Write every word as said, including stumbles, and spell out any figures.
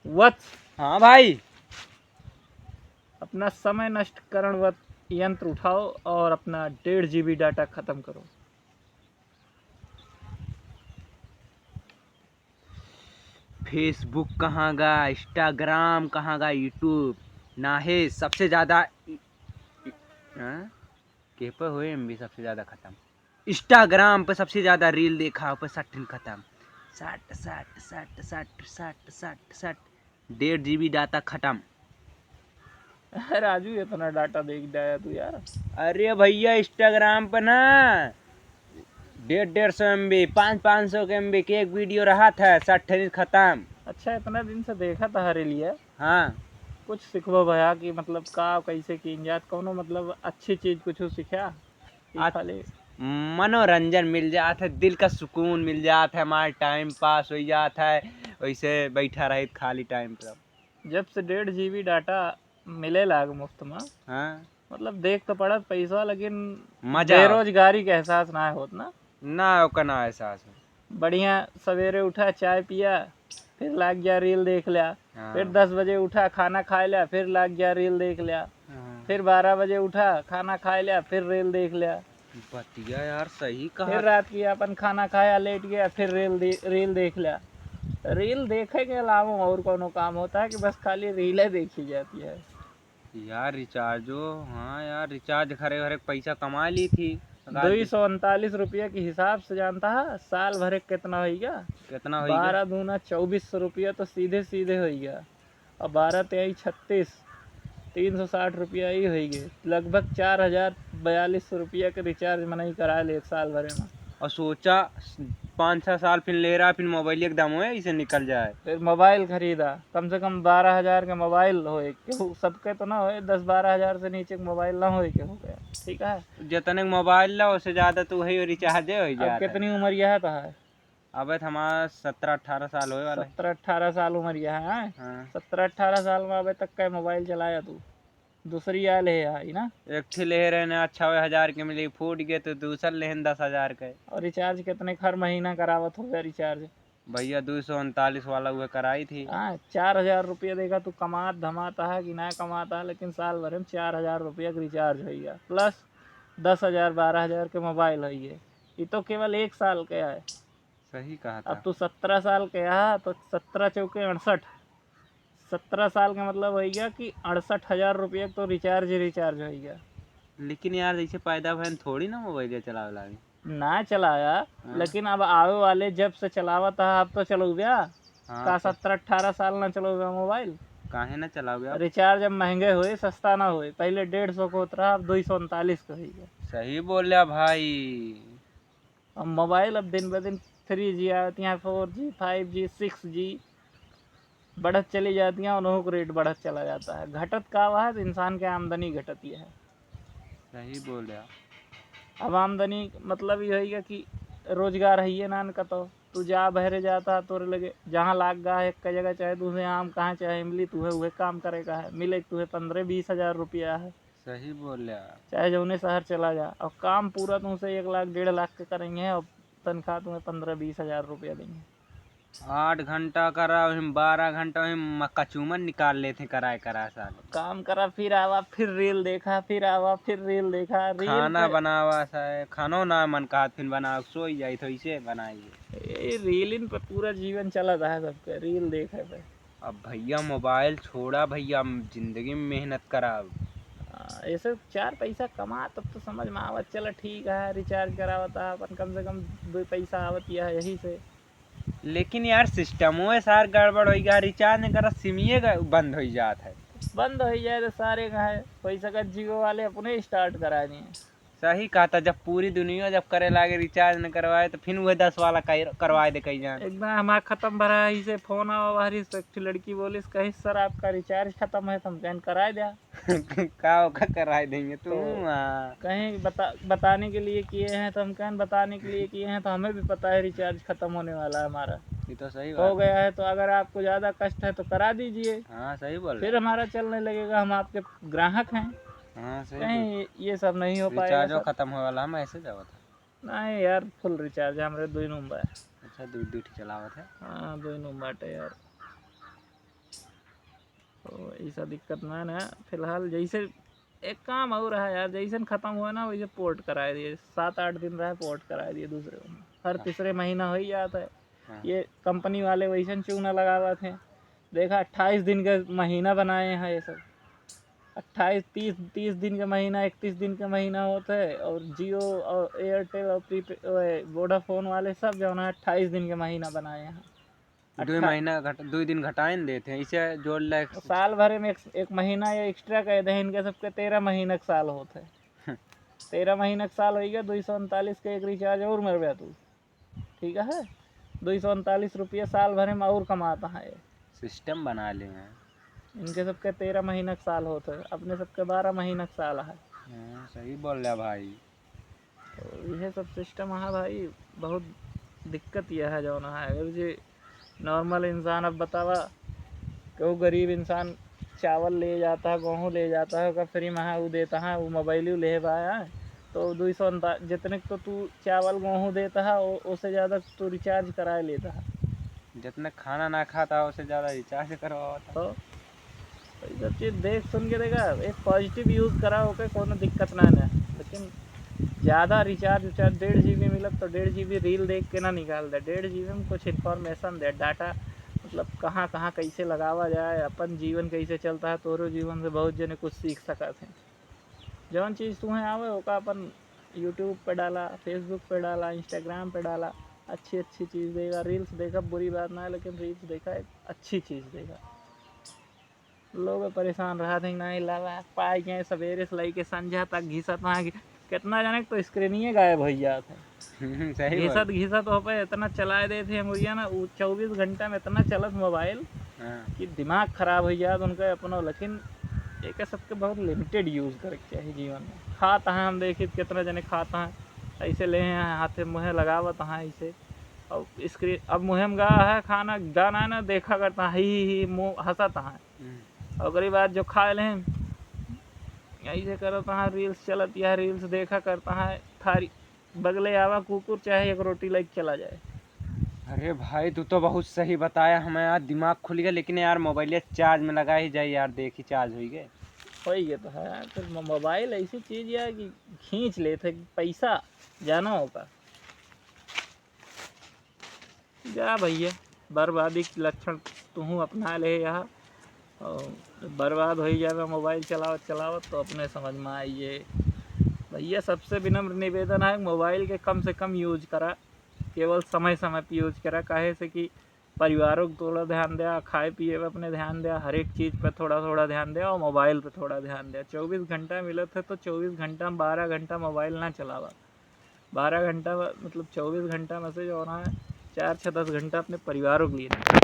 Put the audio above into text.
वत्स। हाँ भाई। अपना समय नष्ट करण वत यंत्र उठाओ और अपना डेढ़ जीबी डाटा खत्म करो। Facebook कहाँ गा, Instagram कहाँ गा, YouTube ना है सबसे ज्यादा इ-, इ-, हाँ? के पे होए एमबी सबसे ज्यादा खत्म? Instagram पे सबसे ज्यादा रील देखा, पे सट ठिन खत्म। सट, सट, सट, सट, सट, सट, सट। डेढ़ जीबी डाटा खत्म। राजू, इतना डाटा देख जाया तू यार। अरे भैया, Instagram पे ना डेढ़, डेढ़ सौ एमबी, पाँच, पाँच सौ के एमबी के एक वीडियो रहा था, सट ठिन खत्म। अच्छा, इतना दिन से देखा था रील ये। हाँ। कुछ सिखबो भैया कि मतलब का, कैसे कीन जात, कौनो मतलब अच्छी चीज कुछ सीख्या? कि आ, खाली मनोरंजन मिल जात है, दिल का सुकून मिल जात है, हमारा टाइम पास हो जात है, वैसे बैठा रहित खाली टाइम पर। जब से डेढ़ जीबी डाटा मिले लाग मुफ्त में, हाँ। मतलब देख तो पड़त पैसा, लेकिन मजा आवत। बेरोजगारी के एहसास ना होत ना। ना, ओकर ना एहसास हो। बढ़िया सवेरे उठा, चाय पिया, फिर लाग गया रील देख लिया। हाँ। फिर दस बजे उठा, खाना खाए लिया, फिर लाग गया रील देख लिया। हाँ। फिर बारह बजे उठा, खाना खाए लिया, फिर रील देख लिया। बतिया यार सही कहा। फिर रात की अपन खाना खाया, लेट गया, फिर रील दे-, रील देख लिया। रील देखे के अलावा और कौनो काम होता है कि बस खाली रीले देखी जाती है? यार रिचार्जो, हाँ यार, रिचार्ज घरे घरे पैसा कमा ली थी। दो सौ उनतालीस रुपया के हिसाब से जानता है साल भरे कितना होइगा? कितना होइगा? बारह दूना चउबीस सौ रुपया तो सीधे सीधे होइगा। और बारह तेई छत्तीस, तीन सौ साठ रुपया ही होइगे। लगभग चार हजार बयालीस सौ रुपया के रिचार्ज मनई करा ले एक साल भरे में। और सोचा, पाँच छः साल फिर ले रहा, फिर मोबाइल एकदम होए, इसे निकल जाए। फिर मोबाइल खरीदा, कम से कम बारह हजार के मोबाइल होए, केहू सबके तो ना होए, दस बारह हजार से नीचे के मोबाइल ना होए केहू के, ठीक है? जितने के मोबाइल ला, उससे ज्यादा तो वही रिचार्ज हो अब जाता है। कितनी उम्र यह तो है? अबे तो हमारा सत्रह अठारह साल होए वाला है। सत्रह अठारह साल उम्र यह है, हैं? हाँ। सत्रह अठारह साल में अबे तक का मोबाइल चलाया तू? दूसरी आयल है यहाँ, ई ना? एक ठे लेहे रहे ना, अच्छा हुए हजार के मिली, फूट गए तो दूसर लेहन दस हजार के। और रिचार्ज कितने हर महीना करावत हो गया रिचार्ज? भैया, दो सौ उनतालीस वाला उहे कराई थी। हाँ, चार हजार रुपया देखा, तू कमात धमात है कि ना कमात है, लेकिन साल भर में चार हजार रुपया के रिचार्ज होइगा, प्लस दस हजार, बारह हजार के मोबाइल होइगे। ये तो केवल एक साल के आए। सही कहा अब था। तू सत्रह साल के आ, तो सत्रह चौके अड़सठ, सत्रह साल के मतलब होइगा कि अड़सठ हजार रुपया के तो रिचार्ज ही रिचार्ज होइगा। लेकिन यार, जैसे पैदा भयन थोड़ी ना मोबाइल चलावे लागे। ना चलाया, हाँ। लेकिन अब आवे वाले जब से चलावत है, अब तो चलौब्या। हाँ, का तो सत्रह अठारह साल ना चलौब्या मोबाइल? काहे ना चलावे अब? रिचार्ज अब महंगे होए, सस्ता ना होए। पहले डेढ़ सौ के होत रहा, अब दो सौ उनतालीस के होइगा। सही बोल्या भाई। अब मोबाइल अब दिन ब दिन थ्री जी आवत हैं, फोर जी, फाइव जी, सिक्स जी बढ़त चली जाती हैं, उन्हों को रेट बढ़त चला जाता है। घटत का हुआ है तो इंसान के आमदनी घटती है। सही बोल्या। अब आमदनी मतलब ये होइगा कि रोजगार है ये ना कतो, तू जा बहरे जाता, तोरे लगे जहाँ लाग गा है एक जगह, चाहे तुझे आम कहाँ, चाहे इमली, तुहे उहे काम करे का है, मिले तुहे पन्द्रह बीस हजार रुपया है। सही बोल्या। चाहे जौने शहर चला जा, और काम पूरा तुमसे एक लाख डेढ़ लाख के करेंगे, और तनख्वाह तुम्हें पन्द्रह बीस हजार रुपया देंगे। आठ घंटा करा, वही में बारह घंटा, वही में मक्का चूमन निकाल लेते कराए कराए साले। काम करा, फिर आवा, फिर रील देखा, फिर आवा, फिर रील देखा, रील खाना पे बनावा साले, खानो ना मन कहत, फिर बनावा, सोई जाई तो इसे बनाइए। ए, रीलिन पे पूरा जीवन चला रहा है सबके, रील देखे पे। अब भैया मोबाइल छोड़ा भैया, हम जिंदगी में मेहनत कराब। हाँ, ऐसे चार पैसा कमा तब तो समझ में आवत, चला ठीक है, रिचार्ज करावत है अपन, कम से कम दो पैसा आवत यह, यही से। लेकिन यार सिस्टमो है सार गड़बड़ होई गा, रिचार्ज नहीं करा सिमिये का बंद होई जात है। बंद होई जाए तो सारे का है, होई सकत जियो वाले अपने स्टार्ट करा दिए। सही कहा था, जब पूरी दुनिया जब करे लागे रिचार्ज न करवाए तो फिर वह दस वाला कर-, करवाए दे कहीं जान। एकदम हमारा खत्म भरा है, इसे फोन आवा बाहरी से, एक ठे लड़की बोलिस, कही, "सर, आपका रिचार्ज खत्म है।" तो हम कहन, "कराए द्या।" का ओका कराए देंगे तू? तो हाँ। कहीं बता-, बताने के लिए किए हैं, तो हम कहन, "बताने के लिए किए हैं, तो हमें भी पता है रिचार्ज खत्म होने वाला है हमारा।" ये तो सही हो बात है। गया है, तो अगर आपको ज़्यादा कष्ट है तो करा दीजिए। हाँ, सही बोल रहे फिर हैं। हमारा चलने लगेगा, हम आपके ग्राहक हैं। हाँ, सही कहीं बोल। ये सब नहीं हो पाएगा रिचार्जो सर। खत्म होए वाला, हम ऐसे जावत है। नहीं यार, फुल रिचार्ज है हमरे, दो ही नंबर है। अच्छा, दो, दो ठे चलावत है। हाँ, दो ही नंबर बाटे यार। तो ऐसा दिक्कत ना ना, फिलहाल जैसे एक काम और है यार, जैसन खत्म हुआ ना, वैसे पोर्ट कराए दिए, सात आठ दिन रहे, पोर्ट कराए दिए दूसरे में। हर हाँ। तीसरे महीना हो ही जाता है। हाँ। ये कंपनी वाले वैसन चूना लगावत हैं। देखा, अट्ठाईस दिन के महीना बनाए हैं ये सब। अट्ठाईस, तीस, तीस दिन के महीना, इकतीस दिन के महीना होत है। और जियो और एयरटेल और प्रीपे-, ओए, वोडाफोन वाले सब जो है ना, अट्ठाईस दिन के महीना बनाए हैं। दो अट्ठा- महीना घट-, दो दिन घटाए न देते हैं, इसे जोड़ ले। साल भरे में एक, एक महीना या एक्स्ट्रा कह दे, इनके सबके तेरह महीना के साल होत है। तेरह महीना के साल होइगा, दो सौ उनतालीस के एक रिचार्ज और मरबे तू, ठीक है? दो सौ उनतालीस रुपया साल भरे में और कमाता है। सिस्टम बना ले हैं। इनके सबके तेरह महीना के साल होत है, अपने सबके बारह महीना के साल है। हाँ, सही बोल रहा भाई। तो यह सब सिस्टम है भाई, बहुत दिक्कत यह है जौन है। अगर जे नॉर्मल इंसान, अब बतावा, केहू गरीब इंसान चावल ले जाता है, गेहूँ ले जाता है, ओकर फ्री में है, ऊ देता है, ऊ मोबाइल ले बा, तो दो सौ अंदा-, जितने तो तू चावल गेहूँ देता है, ओ-, ओसे ज़्यादा तू रिचार्ज कराए लेता है। जितने खाना ना खाता, ओसे ज़्यादा रिचार्ज करवावता। तो तो ये सब चीज़ देख सुन के देखा, एक पॉजिटिव यूज़ करा, ओके कोनो दिक्कत ना है, लेकिन ज़्यादा रिचार्ज उचार्ज डेढ़ जी बी मिलत तो डेढ़ जी बी रील देख के ना निकाल दे। डेढ़ जी बी में कुछ इन्फॉर्मेशन दे, डाटा, मतलब कहाँ कहाँ कैसे लगावा जाए, अपन जीवन कैसे चलता है, तोरो जीवन से बहुत जने कुछ सीख सकत हैं। जौन चीज़ तुम्हें आवे ओका अपन यूट्यूब पे डाला, फेसबुक पे डाला, इंस्टाग्राम पे डाला, अच्छी अच्छी चीज़ देगा। रील्स देखा, बुरी बात ना है, लेकिन रील्स देखा, एक अच्छी चीज़ देगा। लोग परेशान रहत हैं, नहीं लावा, पाए गए, सवेरे से लेके संझा तक घिसत हैं कि कितना जाने तो स्क्रीनिये गायब हो जात है। हम्म, सही घिसत बोल। घिसत हो पे इतना चलाए देत हैं मुरिया ना, उ चउबीस घंटा में इतना चलत मोबाइल हाँ। कि दिमाग खराब हो जात उनका अपना। लेकिन एक सबके बहुत लिमिटेड यूज़ करे के चाहिए जीवन में। खात हैं, हम देखित कितना जने खात हैं, ऐसे ले हैं हाथे मुँहे लगावत हैं ऐसे। अब स्क्रीन, अब मुँहे में गा है खाना, दाना है ना, देखा करता है, ही ही ही मुँह हंसत हैं। हम्म। ओकरी बाद जो खा लें, ऐसे करत हैं, रील्स चलत या रील्स देखा करता है, थारी बगले आवा कुकुर, चाहे एक रोटी लेके चला जाए। अरे भाई, तू तो बहुत सही बताया, हमें यार दिमाग खुल गया। लेकिन यार, मोबाइल चार्ज में लगा ही जाए यार, देखी चार्ज होई गए। होई गए तो है यार, फिर मो-, मोबाइल ऐसी चीज है कि खींच लेते कि पैसा जाना होगा। जा भैया, बर्बादी के लक्षण तुहूँ अपना ले यहाँ, और बर्बाद हो ही जावे मोबाइल चलावत चलावत, तो अपने समझ में आइए। भैया, सबसे विनम्र निवेदन है, मोबाइल के कम से कम यूज करा, केवल समय समय पे यूज करा, काहे से कि परिवारों को थोड़ा ध्यान द्या, खाए पिए पे अपने ध्यान द्या, हर एक चीज़ पे थोड़ा थोड़ा ध्यान द्या और मोबाइल पे थोड़ा ध्यान द्या। चउबीस घंटा मिलत है तो चउबीस घंटा में बारह घंटा मोबाइल ना चलावा। बारह घंटा, मतलब चउबीस घंटा में से जो है चार छः दस घंटा अपने परिवारों के लिए निकाल।